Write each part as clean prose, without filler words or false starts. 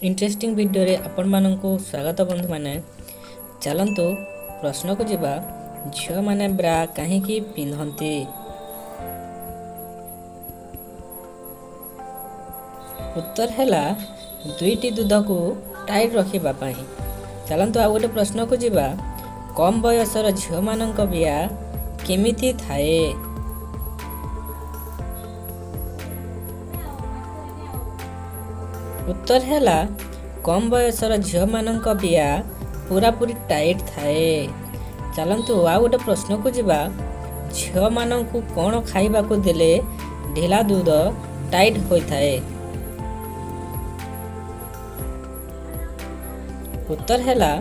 Interesting ଭିଡ଼ିଓରେ ଆପଣମାନଙ୍କୁ ସ୍ୱାଗତ। ବନ୍ଧୁମାନେ, ଚାଲନ୍ତୁ ପ୍ରଶ୍ନକୁ ଯିବା। ଝିଅମାନେ ବ୍ରା କାହିଁକି ପିନ୍ଧନ୍ତି? ଉତ୍ତର ହେଲା, ଦୁଇଟି ଦୁଧକୁ ଟାଇଟ୍ ରଖିବା ପାଇଁ। ଚାଲନ୍ତୁ ଆଉ ଗୋଟେ ପ୍ରଶ୍ନକୁ ଯିବା। କମ୍ ବୟସର ଝିଅମାନଙ୍କ ବିଆ କେମିତି ଥାଏ? ଉତ୍ତର ହେଲା, କମ୍ ବୟସର ଝିଅମାନଙ୍କ ବିଆ ପୁରାପୁରି ଟାଇଟ୍ ଥାଏ। ଚାଲନ୍ତୁ ଆଉ ଗୋଟେ ପ୍ରଶ୍ନକୁ ଯିବା। ଝିଅମାନଙ୍କୁ କ'ଣ ଖାଇବାକୁ ଦେଲେ ଢିଲା ଦୁଧ ଟାଇଟ୍ ହୋଇଥାଏ? ଉତ୍ତର ହେଲା,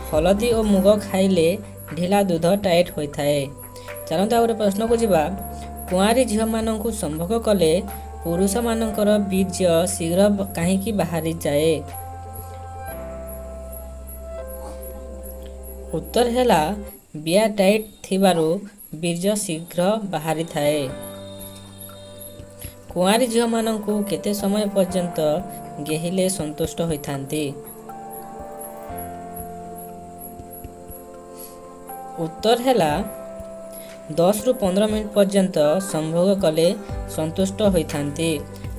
ହଳଦୀ ଓ ମୁଗ ଖାଇଲେ ଢିଲା ଦୁଧ ଟାଇଟ୍ ହୋଇଥାଏ। ଚାଲନ୍ତୁ ଆଉ ଗୋଟେ ପ୍ରଶ୍ନକୁ ଯିବା। କୁଆଁରୀ ଝିଅମାନଙ୍କୁ ସମ୍ଭୋଗ କଲେ ପୁରୁଷମାନଙ୍କର ବୀର୍ଯ୍ୟ ଶୀଘ୍ର କାହିଁକି ବାହାରିଯାଏ? ଉତ୍ତର ହେଲା, ବିଆ ଟାଇଟ୍ ଥିବାରୁ ବୀର୍ଯ୍ୟ ଶୀଘ୍ର ବାହାରିଥାଏ। କୁଆଁରୀ ଝିଅମାନଙ୍କୁ କେତେ ସମୟ ପର୍ଯ୍ୟନ୍ତ ଗେହିଲେ ସନ୍ତୁଷ୍ଟ ହୋଇଥାନ୍ତି? ଉତ୍ତର ହେଲା, 10ରୁ 15 ମିନିଟ୍ ପର୍ଯ୍ୟନ୍ତ ସମ୍ଭୋଗ କଲେ ସନ୍ତୁଷ୍ଟ ହୋଇଥାନ୍ତି।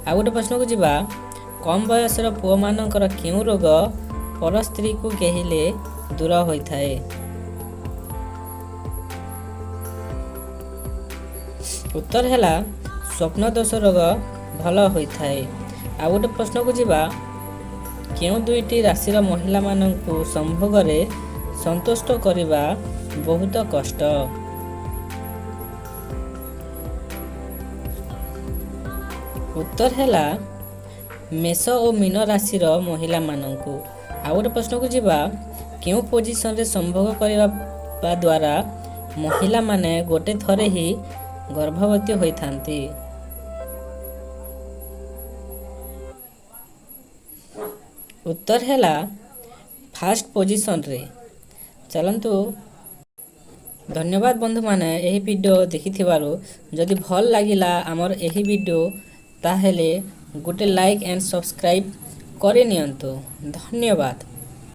ଆଉ ଗୋଟେ ପ୍ରଶ୍ନକୁ ଯିବା। କମ୍ ବୟସର ପୁଅମାନଙ୍କର କେଉଁ ରୋଗ ପରସ୍ତ୍ରୀକୁ ଗେହିଲେ ଦୂର ହୋଇଥାଏ? ଉତ୍ତର ହେଲା, ସ୍ୱପ୍ନ ଦୋଷ ରୋଗ ଭଲ ହୋଇଥାଏ। ଆଉ ଗୋଟେ ପ୍ରଶ୍ନକୁ ଯିବା। କେଉଁ ଦୁଇଟି ରାଶିର ମହିଳାମାନଙ୍କୁ ସମ୍ଭୋଗରେ ସନ୍ତୁଷ୍ଟ କରିବା ବହୁତ କଷ୍ଟ? ଉତ୍ତର ହେଲା, ମେଷ ଓ ମୀନ ରାଶିର ମହିଳାମାନଙ୍କୁ। ଆଉ ଗୋଟେ ପ୍ରଶ୍ନକୁ ଯିବା। କେଉଁ ପୋଜିସନରେ ସମ୍ଭୋଗ କରିବା ଦ୍ୱାରା ମହିଳାମାନେ ଗୋଟେ ଥରେ ହିଁ ଗର୍ଭବତୀ ହୋଇଥାନ୍ତି? ଉତ୍ତର ହେଲା, ଫାଷ୍ଟ ପୋଜିସନରେ। ଚାଲନ୍ତୁ, ଧନ୍ୟବାଦ ବନ୍ଧୁମାନେ ଏହି ଭିଡ଼ିଓ ଦେଖିଥିବାରୁ। ଯଦି ଭଲ ଲାଗିଲା ଆମର ଏହି ଭିଡ଼ିଓ, ତାହେଲେ ଗୋଟେ ଲାଇକ୍ ଆଣ୍ଡ ସବସ୍କ୍ରାଇବ୍ କରିନିଅନ୍ତୁ। ଧନ୍ୟବାଦ।